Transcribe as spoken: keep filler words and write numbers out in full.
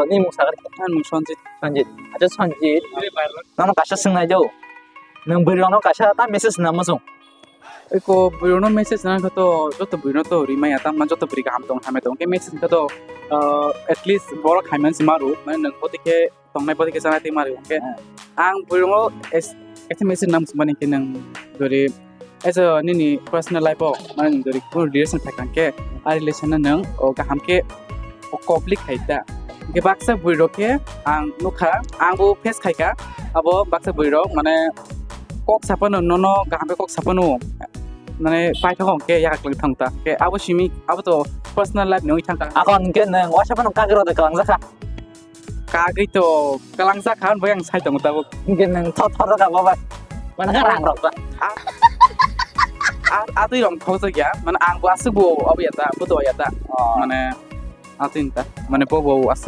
Ni mung sakha. Ani mung Sanjit. Sanjit. Acha Sanjit. Nono kaisa swngnai do. Nwng bwrwi rokno kaisa ta message na muchung. Eko bwrwi rokno message na kha to joto bwrwi no to rimaya ta ma joto bwrwi kaham tong hamya tong ke message kha to, uh, at least borok hamya si maru mane nwng boti khe tongnai boti khe chanai twi maru ke ang bwrwi rokno es-, kaisa message na muchung mani khe nwng dori as a nini personal life o mane nwng dori kunu relation thai kang khe a relation no nwng o kaham khe o complete khai ta. Hingke baksa bwrwi rok khe ang nukha, ang bo face khai kha, abo baksa bwrwi rok mane kok saphano nono kaham khe kok saphano mane paithak hong khe yakak lang thang ta. Khe abo simi abo to personal life ni oi thang kha. Akon hingke nwng waisa phano kagwi rok de kwlangjak kha. Kagwi to kwlangjak kha, bai ang sai tongo tabuk. Hingke nwng thot thot kha bo bai. Mane kha rang rok ta. A, a, atwi rok thok jak ya, mane ang bo aswk bo abo ya ta, bo to ya ta. Oh. Mane atwi ta, mane bo bo aswk